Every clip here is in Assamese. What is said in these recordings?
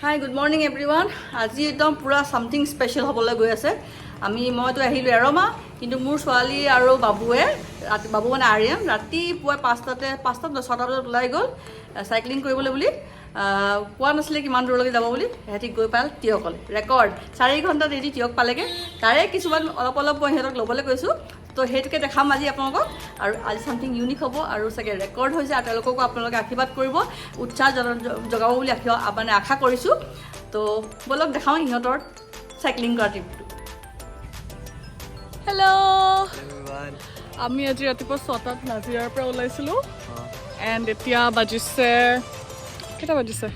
Hi, good morning everyone. আজি একদম পূৰা ছামথিং স্পেচিয়েল হ'বলৈ গৈ আছে। মইতো আহিলোঁ এৰমা, কিন্তু মোৰ ছোৱালী আৰু বাবুৱে ৰাতি, বাবু মানে আৰিয়ান, ৰাতিপুৱা 5টাতে, 5টাত নহয়, 6টা বজাত ওলাই গ'ল চাইক্লিং কৰিবলৈ বুলি। কোৱা নাছিলে কিমান দূৰলৈকে যাব বুলি। সিহঁতি গৈ পাল তিয়কলৈ। ৰেকৰ্ড 4 ঘণ্টাত এদি তিয়ক পালেগৈ। তাৰে কিছুমান অলপ অলপ মই সিহঁতক ল'বলৈ কৈছোঁ, তো সেইটোকে দেখাম আজি আপোনালোকক। আৰু আজি ছামথিং ইউনিক হ'ব আৰু চাগে ৰেকৰ্ড হৈছে। আৰু তেওঁলোককো আপোনালোকে আশীৰ্বাদ কৰিব, উৎসাহ জগাব বুলি মানে আশা কৰিছোঁ। তো ব'লক, দেখাওঁ সিহঁতৰ চাইক্লিং কৰা ট্ৰিপটো। হেল্ল', আমি আজি ৰাতিপুৱা 6টাত নাজিৰাৰ পৰা ওলাইছিলোঁ এণ্ড এতিয়া বাজিছে, কেইটা বাজিছে?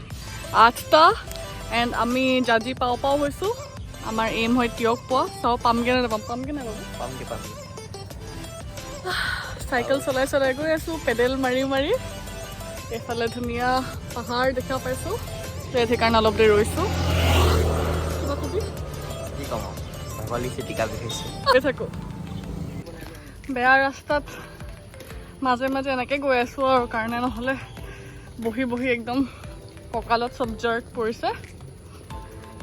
8টা। এণ্ড আমি জাজি পাওঁ পাওঁ হৈছোঁ। আমাৰ এইম হয় তিয়ক পোৱা। চাওঁ পামগৈ নে নাপাম। পামগৈ নাই বাবু? পামগে, পামগে। চাইকেল চলাই চলাই গৈ আছোঁ, পেডেল মাৰি মাৰি। এইফালে ধুনীয়া পাহাৰ দেখা পাইছোঁ, ইয়াত সেইকাৰণে অলপ দেৰি ৰৈছোঁ। কিবা কবি? কি ক'ম আৰু, ভাগৰ লাগিছে, টিকা বিষাইছে। গৈ থাকোঁ। বেয়া ৰাস্তাত মাজে মাজে এনেকৈ গৈ আছোঁ আৰু কাৰণে নহ'লে বহি বহি একদম কঁকালত চব জাৰ্ক পৰিছে।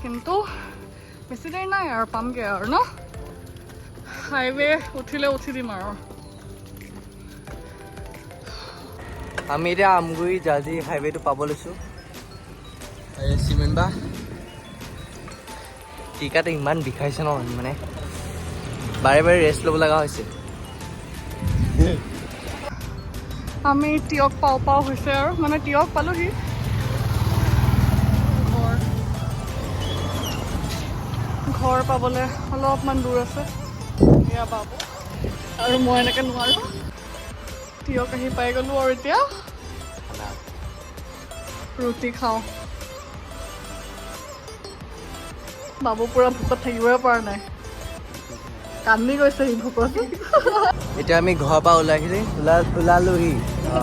কিন্তু বেছি দেৰি নাই আৰু, পামগৈ আৰু ন। হাইৱে উঠিলে উঠি দিম আৰু। আমি এতিয়া আমগুৰি জাজি হাইৱেটো পাব লৈছোঁ। এই চিমেণ্ট বা টিকাটো ইমান বিষাইছে ন, মানে বাৰে বাৰে ৰেষ্ট ল'ব লগা হৈছে। আমি তিয়ক পাওঁ পাওঁ হৈছে আৰু, মানে তিয়ক পালোহি। ঘৰ ঘৰ পাবলৈ অলপমান দূৰ আছে। এয়া বাবু আৰু মই এনেকৈ নোৱাৰোঁ। তিয়ক আহি পাই গ'লোঁ আৰু এতিয়া খানা। ৰুটি খাওঁ। বাবু পুৰা ভোকত থাকিবই পৰা নাই, কান্দি গৈছে সি ভোকত। এতিয়া আমি ঘৰৰ পৰা ওলাই আহিলি, ওলালোহি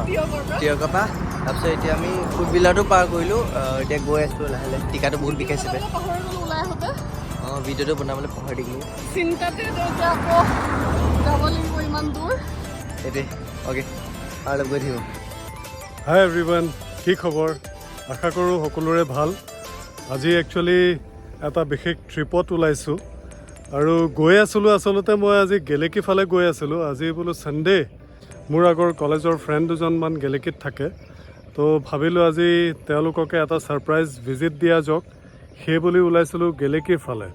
তিয়কৰ পৰা। তিয়কৰ পৰা। তাৰপিছত এতিয়া আমি ফুটবিলাটো পাৰ কৰিলোঁ। এতিয়া গৈ আছোঁ লাহে লাহে। টিকাটো বহুত বিষাইছে বে। পাহৰি গ'লো ওলাই আহোঁতে। অঁ, ভিডিঅ'টো বনাবলৈ পাহৰি থাকিলোঁ। চিন্তাতে এতিয়া আকৌ যাব লাগিব ইমান দূৰ। সেইটোৱে, অ'কে, আৰু অলপ গৈ থাকিব। হাই এভৰিৱান, কি খবৰ? আশা কৰোঁ সকলোৰে ভাল। আজি একচুৱেলি এটা বিশেষ ট্ৰিপত ওলাইছোঁ আৰু গৈ আছিলোঁ। আচলতে মই আজি গেলেকী ফালে গৈ আছিলোঁ। আজি বোলো ছানডে, মোৰ আগৰ কলেজৰ ফ্ৰেণ্ড দুজনমান গেলেকীত থাকে, তো ভাবিলোঁ আজি তেওঁলোককে এটা ছাৰপ্ৰাইজ ভিজিট দিয়া যাওক। সেই বুলি ওলাইছিলোঁ গেলেকীৰ ফালে।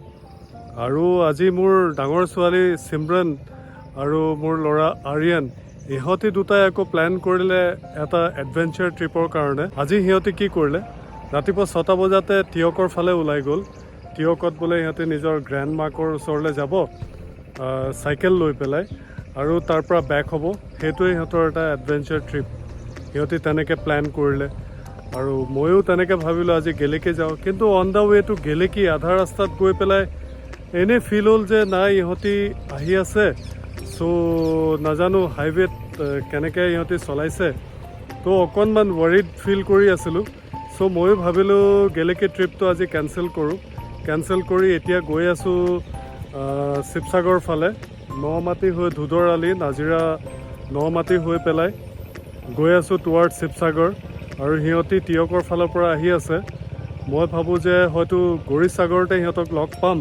আৰু আজি মোৰ ডাঙৰ ছোৱালী চিমৰন আৰু মোৰ ল'ৰা আৰিয়ান, ইহঁতি দুটাই আকৌ প্লেন কৰিলে এটা এডভেঞ্চাৰ ট্ৰিপৰ কাৰণে। আজি সিহঁতে কি কৰিলে, ৰাতিপুৱা 6টা বজাতে তিয়কৰ ফালে ওলাই গ'ল। তিয়কত বোলে সিহঁতে নিজৰ গ্ৰেণ্ড মাকৰ ওচৰলৈ যাব চাইকেল লৈ পেলাই আৰু তাৰ পৰা বেক হ'ব। সেইটোৱে সিহঁতৰ এটা এডভেঞ্চাৰ ট্ৰিপ। সিহঁতি তেনেকৈ প্লেন কৰিলে আৰু ময়ো তেনেকৈ ভাবিলোঁ আজি গেলেকী যাওঁ। কিন্তু on the way to Geleki, আধা ৰাস্তাত গৈ পেলাই এনেই ফিল হ'ল যে নাই, ইহঁতি আহি আছে। চ' নাজানো হাইৱেত কেনেকৈ ইহঁতি চলাইছে, তো অকণমান ৱৰিড ফিল কৰি আছিলোঁ। চ' ময়ো ভাবিলোঁ গেলেকী ট্ৰিপটো আজি কেঞ্চেল কৰোঁ। কেঞ্চেল কৰি এতিয়া গৈ আছোঁ শিৱসাগৰ ফালে, নমাটি হৈ, ধোদৰ আলি, নাজিৰা, নমাটি হৈ পেলাই গৈ আছোঁ টুৱাৰ্ড শিৱসাগৰ। আৰু সিহঁতি তিয়কৰ ফালৰ পৰা আহি আছে। মই ভাবোঁ যে হয়তো গৌৰীসাগৰতে সিহঁতক লগ পাম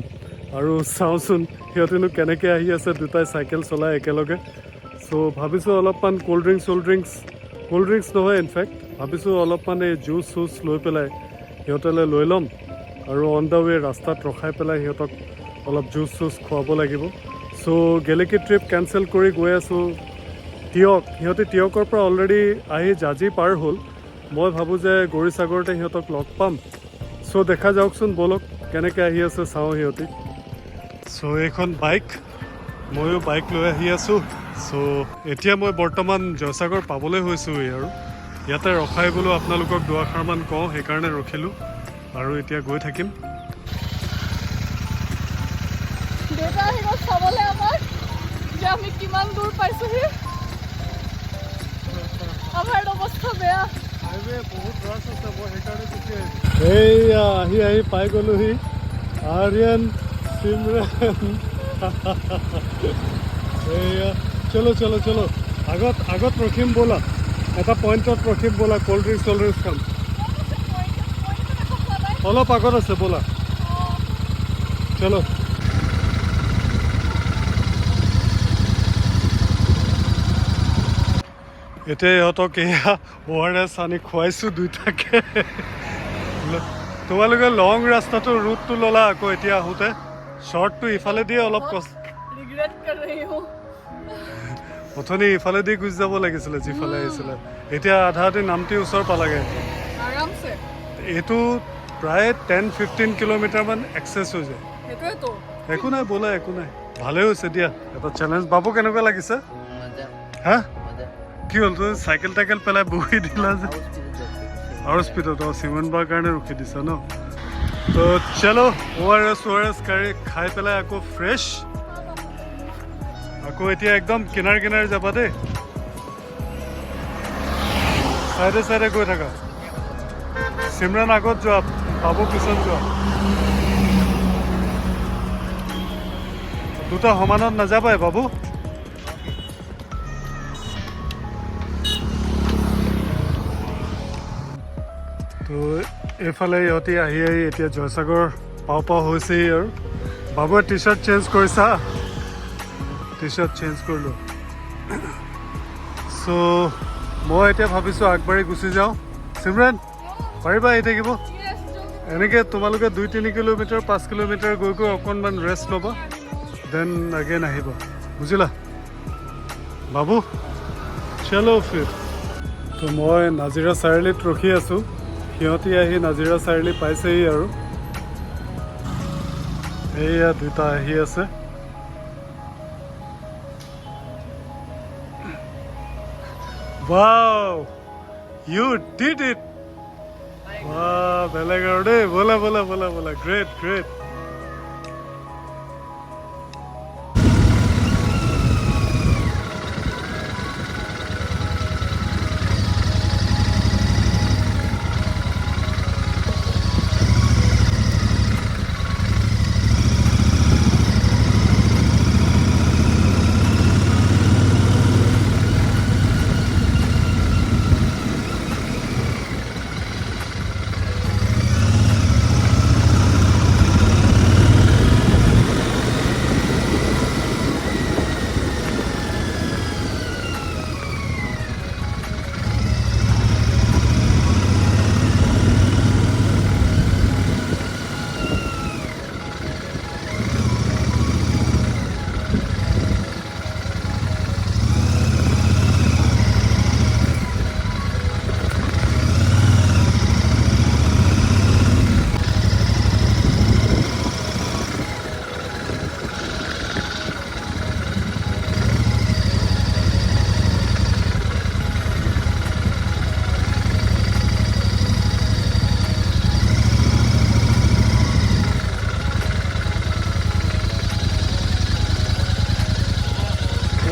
আৰু চাওঁচোন সিহঁতিনো কেনেকৈ আহি আছে দুটাই চাইকেল চলাই একেলগে। চ' ভাবিছোঁ অলপমান cold drinks sold drinks, cold drinks নহয়, ইনফেক্ট ভাবিছোঁ অলপমান এই জুচ চুচ লৈ পেলাই সিহঁতলৈ লৈ ল'ম আৰু অন the ৱে ৰাস্তাত ৰখাই পেলাই সিহঁতক অলপ জুচ চুচ খুৱাব লাগিব। চ' গেলেকী ট্ৰিপ কেঞ্চেল কৰি গৈ আছোঁ তিয়ক। সিহঁতে তিয়কৰ পৰা অলৰেডি আহি জাজি পাৰ হ'ল। মই ভাবোঁ যে গৌৰীসাগৰতে সিহঁতক লগ পাম। চ' দেখা যাওকচোন, ব'লক, কেনেকৈ আহি আছে চাওঁ সিহঁতি। চ' এইখন বাইক, ময়ো বাইক লৈ আহি আছোঁ। চ' এতিয়া মই বৰ্তমান জয়সাগৰ পাবলৈ হৈছোঁহি আৰু ইয়াতে ৰখাই বোলো আপোনালোকক দুআষাৰমান কওঁ, সেইকাৰণে ৰখিলোঁ আৰু এতিয়া গৈ থাকিম। দেউতা আহি গ'ল চাবলৈ আমাক যে আমি কিমান দূৰ পাইছোহি। আমাৰ অৱস্থা বেয়া। এইয়া আহি আহি পাই গ'লোহি। আৰ্যন, চিমৰন, এইয়া। চলো চলো চলো, আগত আগত ৰখিম ব'লা, এটা পইণ্টত ৰখিম ব'লা, ক'ল্ড ড্ৰিংকছ চল্ড ড্ৰিংকছ খাম। অলপ আগত আছে, ব'লা, চলো। এতিয়া ইহঁতক এয়া অ' আৰ এছ আনি খুৱাইছোঁ দুইটাকে। তোমালোকে লং ৰাস্তাটো ৰুটটো ল'লা, আকৌ এতিয়া আহোঁতে শ্বৰ্টটো ইফালে দিয়ে অলপ কষ্ট। रिग्रेट कर रही हूँ। অথনি ইফালে দি গুচি যাব লাগিছিলে, যিফালে আহিছিলে। এতিয়া আধা আধি নামটি ওচৰ পালাগে। आराम से। এইটো প্ৰায় 10-15 কিলোমিটাৰমান এক্সেছ হৈ যায়। সেইটোৱেতো। একো নাই, ব'লা, একো নাই, ভালেই হৈছে দিয়া, এটা চেলেঞ্জ। বাবু, কেনেকুৱা লাগিছে? মজা। হা? মজা। কি হ'ল, তুমি চাইকেল টাইকেল পেলাই বহি দিলা যে? আৰু স্পীডত যাচ্ছে। আৰু স্পীডত। অঁ, চিমেণ্ট বাৰ কাৰণে ৰখি দিছা ন? তো চলো, অ' আৰ এছ খাই পেলাই আকৌ ফ্ৰেছ, আকৌ এতিয়া একদম কিনাৰ কিনাৰে যাবা দেই, চাইডে চাইডে গৈ থাকা। চিমৰাণ আগত যোৱা, বাবু পিছত যোৱা। দুটা সমানত নাযাবাই বাবু। তো এইফালে ইহঁতি আহি আহি এতিয়া জয়সাগৰ পাওঁ পাওঁ হৈছেহি। আৰু বাবুৱে টি চাৰ্ট চেঞ্জ কৰিছা? টি চাৰ্ট চেঞ্জ কৰিলোঁ। চ' মই এতিয়া ভাবিছোঁ আগবাঢ়ি গুচি যাওঁ। চিমৰাণ, পাৰিবা আহি থাকিব? এনেকৈ তোমালোকে 2-3 কিলোমিটাৰ, 5 কিলোমিটাৰ গৈ গৈ অকণমান ৰেষ্ট ল'বা, then again আহিবা, বুজিলা বাবু? চলো ফিৰ। তো মই নাজিৰা চাৰিআলিত ৰখি আছোঁ, সিহঁতি আহি নাজিৰা চাৰিআলি পাইছেহি। আৰু এইয়া দুটা আহি আছে। Wow, you did it! বাহ, বেলেগ আৰু দেই। ব'লা ব'লা ব'লা ব'লা। Great, great.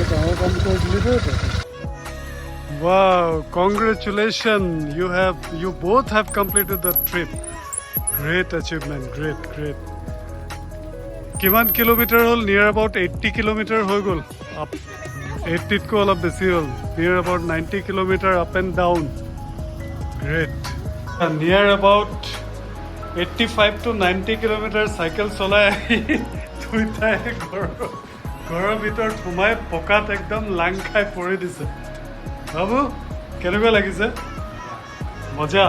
ডাঙৰ কাম কৰি দিলি দেই তই। Wow, congratulations. You both have completed the trip. Great achievement, great, great. কিমান কিলোমিটাৰ হ'ল? নিয়াৰ এবাউট 80 কিলোমিটাৰ হৈ গ'ল। আপ 80তকৈ অলপ বেছি হ'ল, near about 90 kilometer up and down. Great. Near about 85 to 90 kilometer cycle চলাই আহি দুইটাই ঘৰৰ ভিতৰত সোমাই পকাত একদম লাং খাই পৰি দিছে। বাবু, কেনেকুৱা লাগিছে? মজা।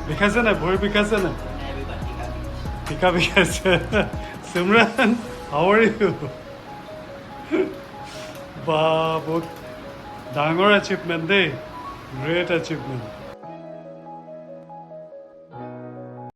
বিষাইছে নাই? ভৰি বিষাইছে নাই? টিকা বিষাইছে। চিমৰাণ, how are you? বা, বহুত ডাঙৰ এচিভমেণ্ট দেই, গ্ৰেট এচিভমেণ্ট।